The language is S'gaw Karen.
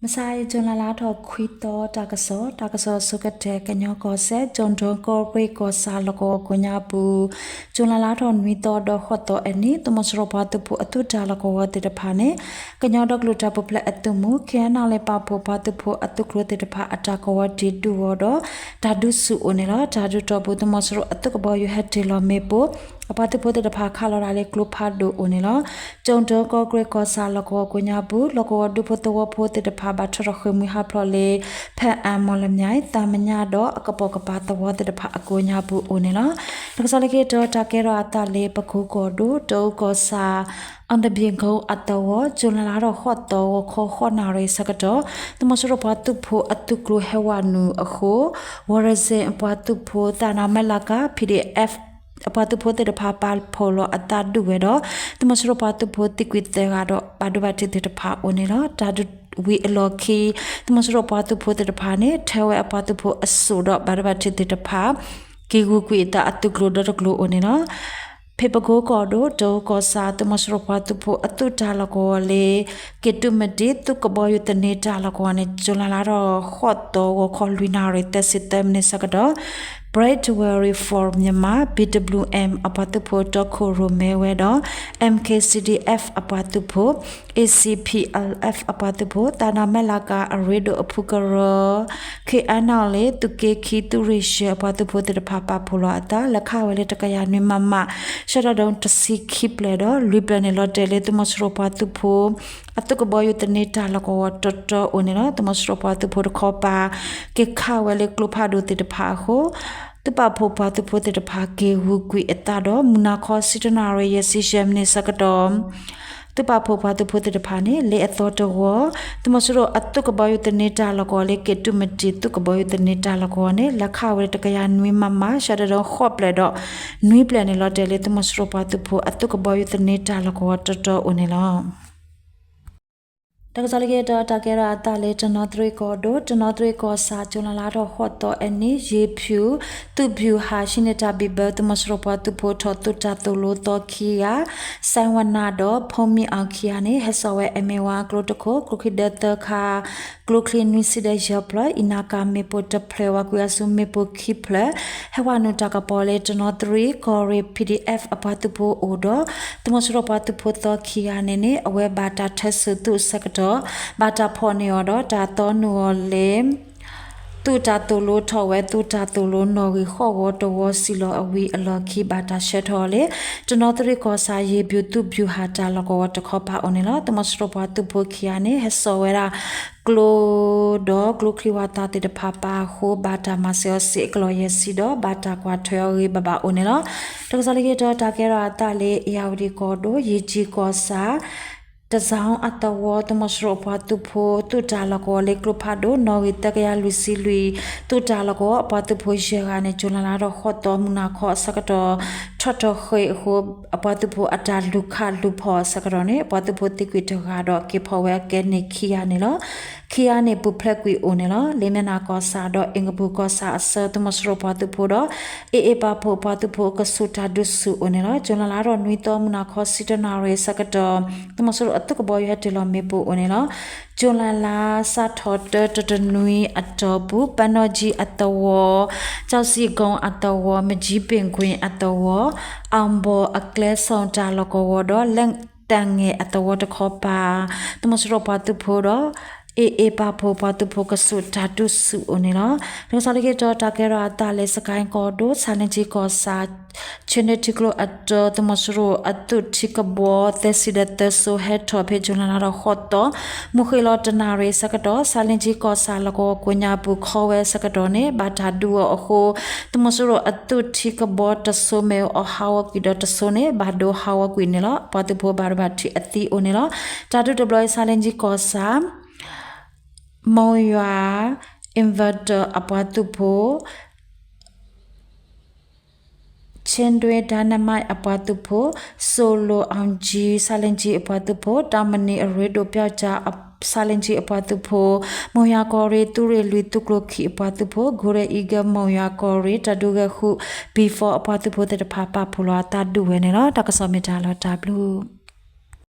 မုၢ်ဆါအံၤ ကၠူၤလဲလါထီၣ်ခွံသီ တၢ်ကစီၣ်, တၢ်ကစီၣ်အဆိကတၢၢ် ကညီကီၢ်စဲၣ် ကၠိၣ်ဒိကီၢ်ရ့ၣ်ကီၢ်ဆၣ်လီၢ်ကဝီၤကိးညါပူၤ, ကၠူၤလဲလါထီၣ်နွံသီဒီးဃိးသီအနံၤ သုးမီၤစိရိၤပှၤသုးဖိအသုးတၢ်လီၢ်ကဝီၤသ့ၣ်တဖၣ်န့ၣ် ကညီဒီကလုာ်တၢ်ပူၤဖျဲးအသုးမုၢ် ခ့ၣ်အဲၣ်နီၣ်လၢပာ်ဖှိၣ်ပှၤသုးဖိအသုးကျိၤသ့ၣ်တဖၣ်အတၢ်ကဝီၤတံာ်ဒုးအီၤဒီး တၢ်ဒုးဆူၣ်အိၣ်န့ၣ်လီၤ. တၢ်ဒုးတီၢ်ပူၤ သုးမီၤစိရိၤအသုးကဘီယူၤဟဲတ့ၢ်လီၤမ့ၣ်ပိၢ် အပှၤသုးဖိသ့ၣ်တဖၣ်ခးလီၤဒၣ်လၢကျိဖးဒိၣ်အိၣ်န့ၣ်လီၤ. ကၠိၣ်ဒိကီၢ်ရ့ၣ်ကီၢ်ဆၣ်လီၢ်ကဝီၤကိးညါပူၤ လီၢ်ကဝီၤဒူဖိသဝီဖိသ့ၣ်တဖၣ် ဘၣ်ထီၣ်ထီၣ်ဃ့ၢ်မှံဟးဖျိးလၢ ဖၢၣ်အၣ် မီၣ်လမၠဲၣ် သၣ်မညၣ်ဒီးအကပိာ်ကပၤသဝီသ့ၣ်တဖၣ်အကိးညါပူၤအိၣ်န့ၣ်လီၤ. တၢ်ကစီၣ်လၢခံတခါ တၢ်ကဲထီၣ်အသးလၢပကိကီၢ်ဒိၣ် တအူကီၢ်ဆၣ် အီၣ်တဘံၣ်ကိအသဝီ ကၠူၤလဲလါထီၣ်ဃိးသီ ဂီၤခီဃိးနၣ်ရံၣ်ဆၢကတီၢ် သုးမီၤစိရိၤပှၤသုးဖိအသုးကျိၤဟဲဝဲနုာ်အဃိ ဝီၤရစ့ၣ်အပှၤသုးဖိ သးနၢ်မဲလးကၤ PDF အပှၤသုးဖိသ့ၣ်တဖၣ်ပာ်ဖှိၣ်လီၤအသးဒုးဝဲဒီး သုးမီၤစိရိၤပှၤသုးဖိသံကွံာ်သၢဂၤဒီး ဘၣ်ဒိဘၣ်ထံးသ့ၣ်တဖၣ်အိၣ်န့ၣ်လီၤ. တၢ်ဒုးဝံၤအလီၢ်ခံ သုးမီၤစိရိၤပှၤသုးဖိသ့ၣ်တဖၣ်န့ၣ် ထဲဝဲအပှၤသုးဖိအစိၣ်ဒီး ဘၣ်ဒိဘၣ်ထံးသ့ၣ်တဖၣ် က့ၤဂုာ်ကွံာ်အသးအသုးကျိၤဒီတကျိၤအိၣ်န့ၣ်လီၤ. ဖဲပကိကီၢ်ဒိၣ် တအူကီၢ်ဆၣ် သုးမီၤစိရိၤပှၤသုးဖိအသုးတၢ်လီၢ်ကဝီၤလၢ က့ၤတုၤမတံၤ သုးကဘီယူၤသန့တၢ်လီၢ်ကဝီၤန့ၣ် ကၠူၤလဲလါထီၣ်ဃိးသီ ဂီၤခီလွံၢ်နၣ်ရံၣ်သၢဆံသၢမံးနံးဆၢကတီၢ် Brave Warrior for Myanmar BWM အပှၤသုးဖိတီခိၣ်ရိၣ်မဲဝဲဒီး MKCDF အပှၤသုးဖိ ACPLF အပှၤသုးဖိ သးနၢ်မဲလးကၤအရ့ဒိၣ်အဖုကရၢ ခ့ၣ်အဲၣ်နီၣ်လၢ သုးက့ခံသုးရ့ၣ်ယဲၢ်အပှၤသုးဖိသ့ၣ်တဖၣ်ပာ်ဖှိၣ်လီၤအသး လဲၤခးဝဲလၢတကယၤနွံ မမ ရှဲတီၤဒိတဆံခံဖျၢၣ်ဒီး လွံၢ်ဖျၢၣ်န့ၣ်လီၤတဲာ်လၢသုးမီၤစိရိၤပှၤသုးဖိ အသုးကဘီယူၤသန့တၢ်လီၢ်ကဝီၤတီတီအိၣ်န့ၣ်လီၤ. သုးမီၤစိရိၤပှၤသုးဖိတခီပၤ က့ၤခးဝဲလၢကျိဖးဒိၣ်သ့ၣ်တဖၣ်အဃိ သုးပာ်ဖှိၣ်ပှၤသုးဖိသ့ၣ်တဖၣ်က့ၤဂုာ်ကွံာ်အသးဒီး မုၢ်နၤခီဆံတၢနၣ်ရံၣ်ယဲၢ်ဆံယဲၢ်မံးနံးဆၢကတီၢ် သုးပာ်ဖှိၣ်ပှၤသုးဖိသ့ၣ်တဖၣ်န့ၣ် လၢအသီတဝီ သုးမီၤစိရိၤအသုးကဘီယူၤသန့တၢ်လီၢ်ကဝီၤလၢ က့ၤတုၤမတံၤ သုးကဘီယူၤသန့တၢ်လီၢ်ကဝီၤန့ၣ် လဲၤခးဝဲတကယၤနွံ မမ ရှဲတီၤဒိဃိးဖျၢၣ်ဒီး နွံဖျၢၣ်န့ၣ်လီၤတဲာ်လၢ သုးမီၤစိရိၤပှၤသုးဖိ အသုးကဘီယူၤသန့တၢ်လီၢ်ကဝီၤတီတီအိၣ်န့ၣ်လီၤ. တၢ်ကစီၣ်လၢခံတခါ တၢ်ကဲထီၣ်အသးလၢတနီသရံၣ်ကီၢ်ဒိၣ် တနီသရံၣ်ကီၢ်ဆၣ် ကၠူၤလဲလါထီၣ်ဃိးသီအနံၤ ယ့ၤဖၠူၣ် သုးဗျူဟာ ဟံးန့ၢ်တၢ်ဘံၣ်ဘၢ သုးမီၤစိရိၤပှၤသုးဖိထီၣ်သုးတၢ်သိၣ်လိသီခံဂၤ စဲဝနၤဒီး ဖိမံအီၣ်ခံဂၤန့ၣ် ဟဲစိာ်ဝဲ အမ့ၢ်ဝါကျိတခိၣ် ကျိချံဒၢသၢခါ ကျိချံနွံဆံဒီးယဲၢ်ဖျၢၣ် အံၤနါကၤမ့ၣ်ပိၢ်တဖျၢၣ် ဝၤကွံာ်အစုမ့ၣ်ပိၢ်ခံဖျၢၣ် ဟဲဝဲနုာ်တၢ်ကပီၤလၢတနီသရံၣ်ကီၢ်ရ့ၣ် PDF အပှၤသုးဖိအိၣ်ဒီး သုးမီၤစိရိၤပှၤသုးဖိသီခံဂၤန့ၣ်န့ၣ် အဝဲဘၣ်တၢ်ထၢသုးအဆၢကတီၢ် ဘၣ်တၢ်ဖီၣ်န့ၢ်အီၤဒီး တၢ်သီနုာ်အီၤလၢ သုးတၢ်သိၣ်လိထီၣ်ဝဲ သုးတၢ်သိၣ်လိနီၣ်ဂံၢ်ဃိးဝီတဝီစံၣ်လီၤအဝံၤအလီၢ်ခံ ဘၣ်တၢ်ဆှၢထီၣ်အီၤလၢ တနီသရံၣ်ကီၢ်ဆၣ် ယ့ၤဖၠူၣ် သုးဗျူဟာ တၢ်လီၢ်ကဝီၤတခီပၤအိၣ်န့ၣ်လီၤ. သုးမီၤစိရိၤပှၤသုးဖိခံဂၤန့ၣ် ဟဲစိာ်ဝဲဒၣ် ကျိ ဒီးကျိချံဝၤသးသ့ၣ်တဖၣ်ပာ်အဃိ ဘၣ်တၢ်မၤစၢၤအီၤစ့ၢ်အကလီၢ်ယဲၢ်ဆံဒီး ဘၣ်တၢ်ကွၢ်ထွဲအီၤဂ့ၤဘၣ်ဘၣ်အိၣ်န့ၣ်လီၤ. တၢ်ကစီၣ်လၢခံတခါ တၢ်ကဲထီၣ်အသးလၢ အ့ၣ်ယၣ်ဝတံၣ်ကီၢ်ဒိၣ် ယ့ၤကၠံကီၢ်ဆၣ် တစၣ်အသဝီ သုးမီၤစိရိၤအပှၤသုးဖိ သုးတၢ်လီၢ်ကဝီၤလၢကျိဖးဒိၣ် နီၣ်ဂံၢ်သၢကယၤလွံၢ်ဆံလွံၢ် သုးတၢ်လီၢ်ကဝီၤအပှၤသုးဖိယဲၢ်ဂၤန့ၣ် ကၠူၤလဲလါထီၣ်ဃိးသီ မုၢ်နၤခီအဆၢကတီၢ် ထီၣ်ထီၣ်ဃ့ၢ်အဃိ အပှၤသုးဖိအတၢ်လူၤခးလူၤဖီၣ်အဆၢကတီၢ်န့ၣ် အပှၤသုးဖိသံကွံာ်တဂၤဒီး က့ၤဖီၣ်ဝဲအကဲန့ၣ်ခံဂၤန့ၣ်လီၤ. ခံဂၤန့ၣ် ပူၤဖျဲးကွံာ်အိၣ်န့ၣ်လီၤ. လၢမဲၢ်နၤကီၢ်ဆၣ်ဒီး အ့ၣ်ကပူၤကီၢ်ဆၣ်အဆၢ သုးမီၤစိရိၤပှၤသုးဖိဒီး AA ပာ်ဖှိၣ်ပှၤသုးဖိအကဆူးတၢ်ဒုးဆူၣ်အိၣ်န့ၣ်လီၤ. ကၠူၤလဲလါထီၣ်နွံသီ မုၢ်နၤခီဆံတၢနၣ်ရံၣ်အဆၢကတီၢ် သုးမီၤစိရိၤအသုးကဘီယူၤဟဲတ့ၢ်လီၤမ့ၣ်ပိၢ်အိၣ်န့ၣ်လီၤ. ကၠူၤလဲလါစးထီၣ်တၢတနွံအတီၢ်ပူၤ ပၢနီၣ်ကၠံအသဝီ ကၠီစံကီအသဝီ မကၠံပ့ၣ်ကွ့ၣ်အသဝီ အီၣ်ဘီအကျဲဆိၣ်တၢ်လီၢ်ကဝီၤဒီး လဲၣ်တၢ်ငဲၣ်အသဝီတခီပၤ သုးမီၤစိရိၤပှၤသုးဖိဒီး AA ပာ်ဖှိၣ်ပှၤသုးဖိကဆူးတၢ်ဒုးဆူၣ်အိၣ်န့ၣ်လီၤ. တၢ်ကစီၣ်လၢခံတခါ တၢ်ကဲထီၣ်အသးလၢ စကဲၣ်ကီၢ်ဒိၣ် ဆါလ့ကၠံကီၢ်ဆၣ် ဆ့ၣ်န့ၣ်ထံကျိအတီၢ် သုးမီၤစိရိၤအသုးထံကဘီ သၢဆံဒီးသၢစိၤ ဟဲထီၣ်ဖဲ ကၠူၤလဲလါထီၣ်ဃိးသီ မုၢ်ဃ့ၢ်လီၤတနၣ်ရံၣ်အဆၢကတီၢ် ဆါလ့ကၠံကီၢ်ဆၣ်လီၢ်ကဝီၤကိးညါပူၤ ခီဝဲအဆၢကတီၢ်န့ၣ် ဘၣ်တၢ်ဒုးအီၤအဃိ သုးမီၤစိရိၤအသုးထံကဘီတစိၤ မ့ၣ်အူအီၣ်ဟးဂီၤကွံာ်ဒီးတစိၤန့ၣ် ဘၣ်ဒိဟးဂီၤကွံာ်န့ၣ်လီၤ. ပှၤသုးဖိဘၣ်ဒိဘၣ်ထံးအသံအိၣ်န့ၣ်လီၤ. တၢ်ဒုးတဘျီအံၤ ဆါလ့ကၠံကီၢ်ဆၣ် မိၢ်ယွၤ inverter အပှၤသုးဖိ Chandra Dynamite အပှၤသုးဖိ, Solo Aung Ji ဆါလ့ကၠံအပှၤသုးဖိ, တၢ်မနံၤအရ့ဒိၣ်ပျီကၠါ ဆါလ့ကၠံအပှၤသုးဖိ, မိၢ်ယွၤကီၢ်ရ့ၣ် သုးရ့ၣ်လွံၢ်သုးကျိၤခံအပှၤသုးဖိ, Golden Eagle မိၢ်ယွၤကီၢ်ရ့ၣ် တၢ်ဒုးဂဲၤဃု B four အပှၤသုးဖိသ့ၣ်တဖၣ် ပာ်ဖှိၣ်လီၤအသးဒုးဝဲန့ၣ်လီၤ. တၢ်ကစီၣ်မ့ၢ်တၢ်လီၤတၢ်ဘျုး